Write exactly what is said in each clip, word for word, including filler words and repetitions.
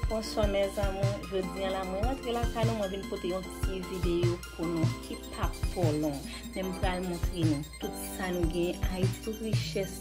Bonswa mes amours, jodi a la mwen rantre lakay nou, mwen vin pote yon ti videyo pou nou ki p ap twò long. Men m pral montre nou tout sa nou gen Ayiti, tout richès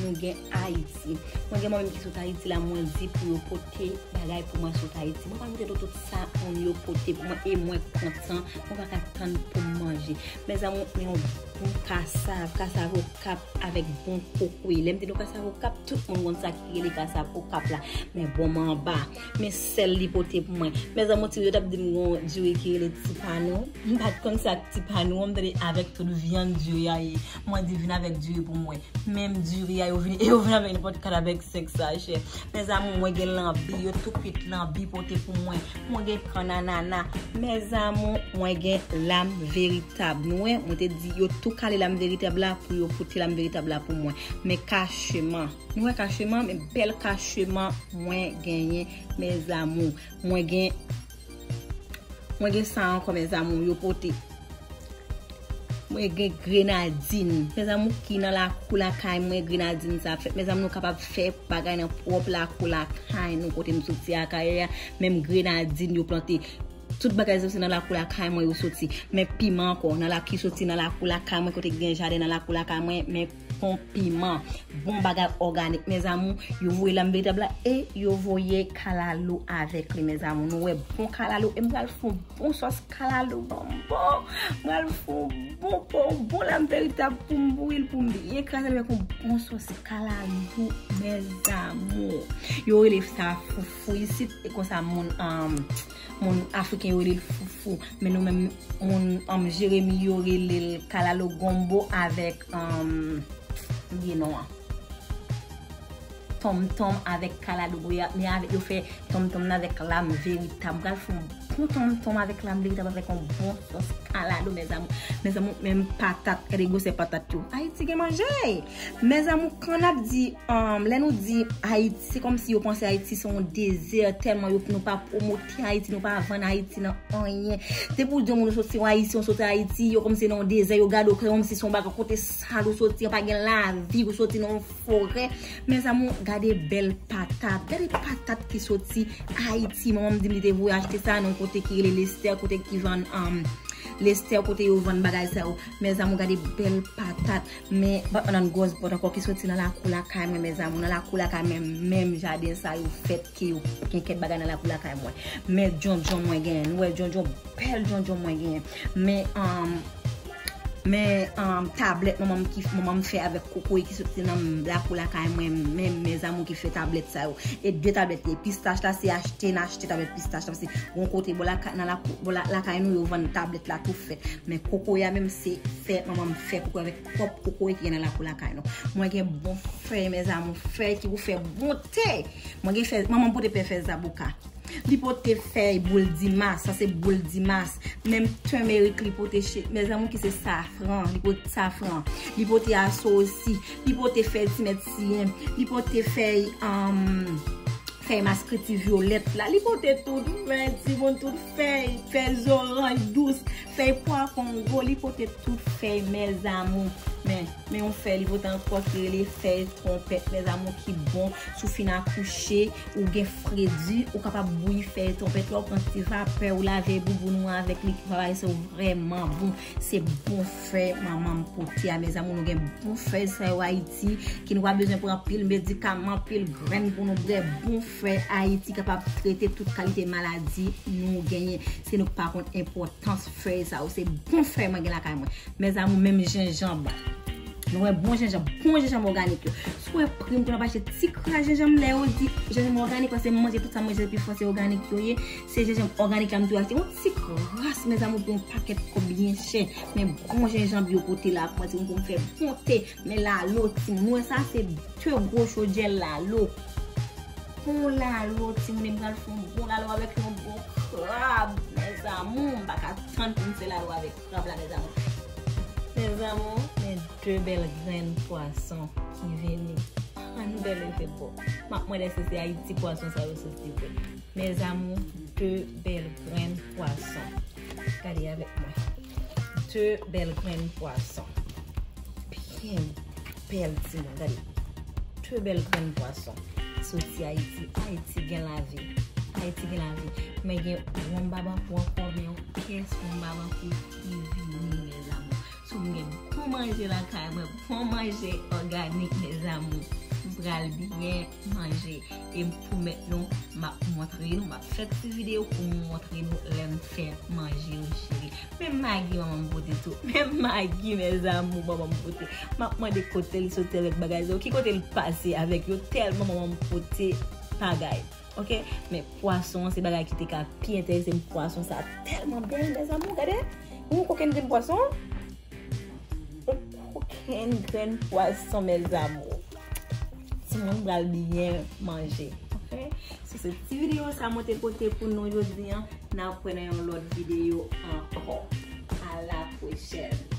nou gen Ayiti. Mwen gen manmi m ki sot Ayiti la, mwen di pou yo pote bagay pou mwen sot Ayiti. Mwen pral montre nou tout sa moun yo pote pou mwen e mwen kontan, mwen pa ka tann pou m manje. Mes amours, men yon bon kasav, kasav okap avèk bon kokoye. Lè m di nou kasav okap, tout moun konn sa ki rele kasav okap la. Men bon manba. Men sèl li pote pou mwen. Mes amours, timoun yo t ap di m gon diri ki rele ti panou. M pa t konn sa k ti panou an, m tande avèk tout vyann diri a ye. Mwen di vin avèk diri pou mwen. Menm diri a yo vin, yo vin avèk nenpòt kat avèk senk sachè. Mes amours, mwen gen lanbi, yo tou kwit lanbi pote pou mwen. Mwen gen kannanana. Mes amours, mwen gen lam veritab. Nou wè, mwen te di yo tou kale lam veritab la pou yo pote lam veritab la pou mwen. Men kacheman. Nou wè kacheman, men bèl kacheman mwen genyen, mes amours. Mwen gen, mwen gen sa ankò, mes amours, yo pote. Mwen gen grenadin. Mes amours, ki nan lakou lakay mwen, grenadin sa fèt. Mes amours, nou kapab fè bagay nan pwòp lakou lakay nou, kote m soti Akayè a. Menm grenadin yo plante. Tout bagay sa se nan lakou lakay mwen yo soti. Men piman ankò, nan la ki soti nan lakou lakay mwen, kote gen jaden nan lakou lakay mwen, men pon piman. Bon bagay òganik, mes amours, yo voye lam veritab la e yo voye kalalou avèk li, mes amours. Nou wè bon kalalou, e m pral fè yon bon sòs kalalou, bon, bon. M pral fè yon bon, bon, bon lam veritab pou m bouyi l, pou m byen kraze l avèk yon bon sòs kalalou, mes amours. Yo rele sa foufou isit, e konsa moun, um, moun afriken yo rele l foufou. Men nou menm, moun, um, Jeremi yo rele l kalalou gonbo avèk, um, m bliye non an. Tonmtonm avèk kalalou, men avèk yo fè tonmtonm nan avèk lam veritab. M pral fè yon bon tonmtonm avèk lam veritab avèk yon bon sòs kalalou, mes amours. Mes amours, menm patat, gade gwosè patat yo. Ayiti gen manje! Mes amours, kan n ap di, um, lè nou di Ayiti, se kòmsi yo panse Ayiti se yon dezè, tèlman yo, nou pa pwomote Ayiti, nou pa vann Ayiti nan anyen. Depi w di yon moun ou soti, yon Ayisyen, ou soti Ayiti, yo kòmsi nan yon dezè, yo gade w kòmsi se yon bagay kote sal ou soti, pa gen lavi, ou soti nan yon forè. Mes amours, gade bèl patat. Gade patat ki soti Ayiti. Manman m di m li te voye achte sa nan yon kote ki rele Lestè, kote ki vann, um, Lestè, kote yo vann bagay sa yo. Mes amours, gade bèl patat. Men, pa t nan gwòs bòt ankò ki soti nan lakou lakay mwen, mes amours. Nan lakou lakay mwen, menm jaden sa yo fèt ke yo gen kèk bagay nan lakou lakay mwen. Men djondjon mwen genyen. Nou wè djondjon, bèl djondjon mwen genyen. Men, um, men, um, tablèt manman m ki, manman m fè avèk kokoye ki soti nan lakou lakay mwen, menm mes amours ki fè tablèt sa yo. E de tablèt li ye. Pistach la, se achte n achte tablèt pistach la, paske yon kote bò lakay, nan lakou, bò la, lakay nou, yo vann tablèt la tou fèt. Men kokoye a menm, se fè, manman m fè kokoye avèk pwòp kokoye ki gen nan lakou lakay nou. Mwen gen bon fèy, mes amours, fèy ki pou fè bon te. Mwen gen fèy, manman m pote pè fèy zaboka. Li pote fèy boul dimas, sa se boul dimas. Menm tèmerik li pote, che-, mes amours, ki se safran, li pote safran. Li pote asosi, li pote fèy timèt siyen, li pote fèy, um, fèy maskriti vyolèt la. Li pote tout fèy, timoun, tout fèy, fèy zoranj dous, fèy pwa kongo, li pote tout fèy, mes amours. Men, men yon fèy li pote ankò ki rele fèy twonpèt, mes amours, ki bon. Si w fin akouche, ou gen fredi, ou kapab bouyi fèy twonpèt la, ou pran ti vapè, ou lave bouboun ou avèk li, ki va bay sa w vrèman bon. Se bon fèy manman m pote a, mes amours, nou gen bon fèy sa yo Ayiti, ki nou pa bezwen pran anpil medikaman, anpil grenn pou nou bwè. Bon fèy Ayiti kapab trete tout kalite maladi nou genyen. Se nou k pa konn enpòtans fèy sa yo. Se bon fèy mwen gen lakay mwen. Mes amours, menm jenjanm. Nou wè bon jenjanm, bon jenjanm òganik yo. Si w wè pri m, pou n ap achte ti kras jenjanm, lè yo di jenjanm òganik, paske m manje tout sa m manje depi fò se òganik yo ye. Se jenjanm òganik la m toujou achte. Yon ti kras, mes amours, pou yon pakèt kòb byen chè. Men bon jenjanm yo pote la pou mwen, timoun, pou m fè bon te. Men lalo, timoun. Nou wè sa, se de gwo chodyè lalo. Bon lalo, timoun, e m pral fè yon bon lalo avèk yon bon krab. Mes amours, m pa ka tann pou m fè lalo avèk krab la, mes amours. Mes amours, men de bèl grenn pwason ki vini. Ann bèl efè bò. M ap mande si se Ayiti pwason sa yo soti vre. Mes amours, de bèl grenn pwason. Gade avèk mwen. De bèl grenn pwason. Byen bèl, timoun, gade. De bèl grenn pwason. Soti Ayiti. Ayiti gen lavi. Ti gen lavi. Men gen yon babankou ankò, men yon kès yon babankou ki vini, mes amours. So, m gen bon manje lakay mwen, bon manje òganik, mes amours. M pral byen manje. E m pwomèt nou, m ap montre nou, m ap fè ti videyo pou m montre nou lè m fè manje yo, cheri. Men Magi manman m pote tou. Men Magi, mes amours, manman m pote. M ap mande kote l soti avèk bagay sa yo. Ki kote l pase avèk yo? Tèlman manman m pote bagay. Ok? Men pwason an, se bagay ki te ka pi enterese m. Pwason sa tèlman bèl, mes amours. Gade. Yon kokenn grenn pwason. Yon kokenn grenn pwason, mes amours. Timoun pral byen manje. Ok? So, se ti videyo sa mwen te pote pou nou jodi an. N ap wè nan yon lòt videyo ankò. A la pwochèn.